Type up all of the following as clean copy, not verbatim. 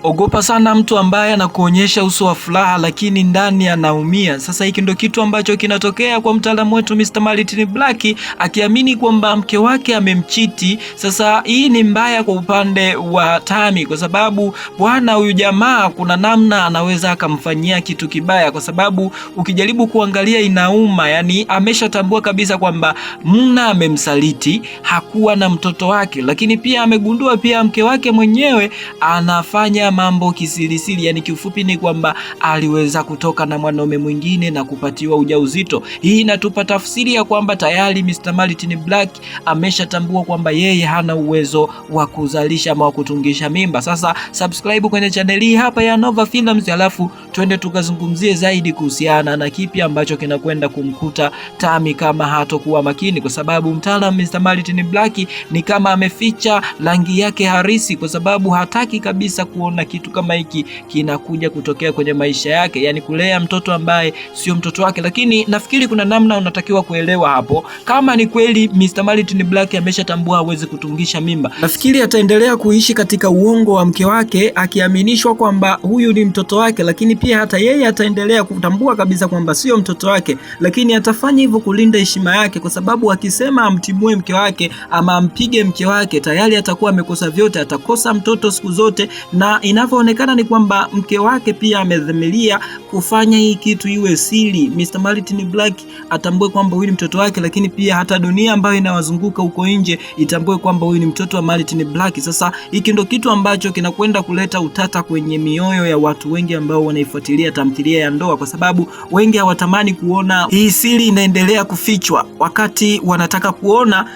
Ogopa sana mtu ambaye anakuonyesha uso wa furaha lakini ndani anaumia. Sasa hiki ndio kitu ambacho kinatokea kwa mtaalamu wetu Mr. Martin Black akiamini kwamba mke wake amemchiti. Sasa hii ni mbaya kwa upande wa Tami, kwa sababu bwana huyu jamaa kuna namna anaweza akamfanyia kitu kibaya, kwa sababu ukijaribu kuangalia inauma, yani ameshatambua kabisa kwamba Mna amemsaliti, hakuwa na mtoto wake, lakini pia amegundua pia mke wake mwenyewe anafanya mambo kisirisiri. Yani kiufupi ni kwamba aliweza kutoka na mwanaume mwingine na kupatiwa ujauzito. Hii inatupa tafsiri ya kwamba tayari Mr. Martin Black ameshatambua kwamba yeye hana uwezo wa kuzalisha ama wa kutungisha mimba. Sasa subscribe kwenye channel hii hapa ya Nova Films, alafu twende tukazungumzie zaidi kuhusiana na kipi ambacho kinakwenda kumkuta Tami kama hatokuwa makini, kwa sababu mtaalamu Mr. Martin Black ni kama ameficha rangi yake harisi, kwa sababu hataki kabisa kuona kitu kama hiki kinakuja kutokea kwenye maisha yake, yani kulea mtoto ambaye sio mtoto wake. Lakini nafikiri kuna namna unatakiwa kuelewa hapo, kama ni kweli Mr. Martin Black ameshatambua hawezi kutungisha mimba, nafikiri ataendelea kuishi katika uongo wa mke wake akiaminishwa kwamba huyu ni mtoto wake, lakini pia hata yeye ataendelea kutambua kabisa kwamba sio mtoto wake, lakini atafanya hivyo kulinda heshima yake, kwa sababu akisema amtimue mke wake ama ampige mke wake, tayari atakuwa amekosa vyote, atakosa mtoto siku zote, na inavyoonekana ni kwamba mke wake pia amedhamiria kufanya hii kitu iwe siri. Mr. Martin Black atambue kwamba huyu ni mtoto wake, lakini pia hata dunia ambayo inawazunguka huko nje itambue kwamba huyu ni mtoto wa Martin Black. Sasa hiki ndo kitu ambacho kinakwenda kuleta utata kwenye mioyo ya watu wengi ambao wanaifuatilia tamthilia ya ndoa, kwa sababu wengi hawatamani kuona hii siri inaendelea kufichwa, wakati wanataka kuona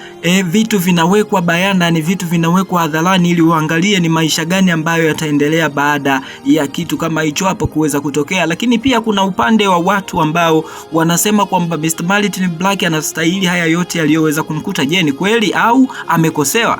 vitu vinawekwa bayana, ni vitu vinawekwa hadharani ili uangalie ni maisha gani ambayo yataendelea baada ya kitu kama hicho hapo kuweza kutokea. Lakini pia kuna upande wa watu ambao wanasema kwamba Mr. Martin Black anastahili haya yote yaliyoweza kumkuta. Je, ni kweli au amekosewa?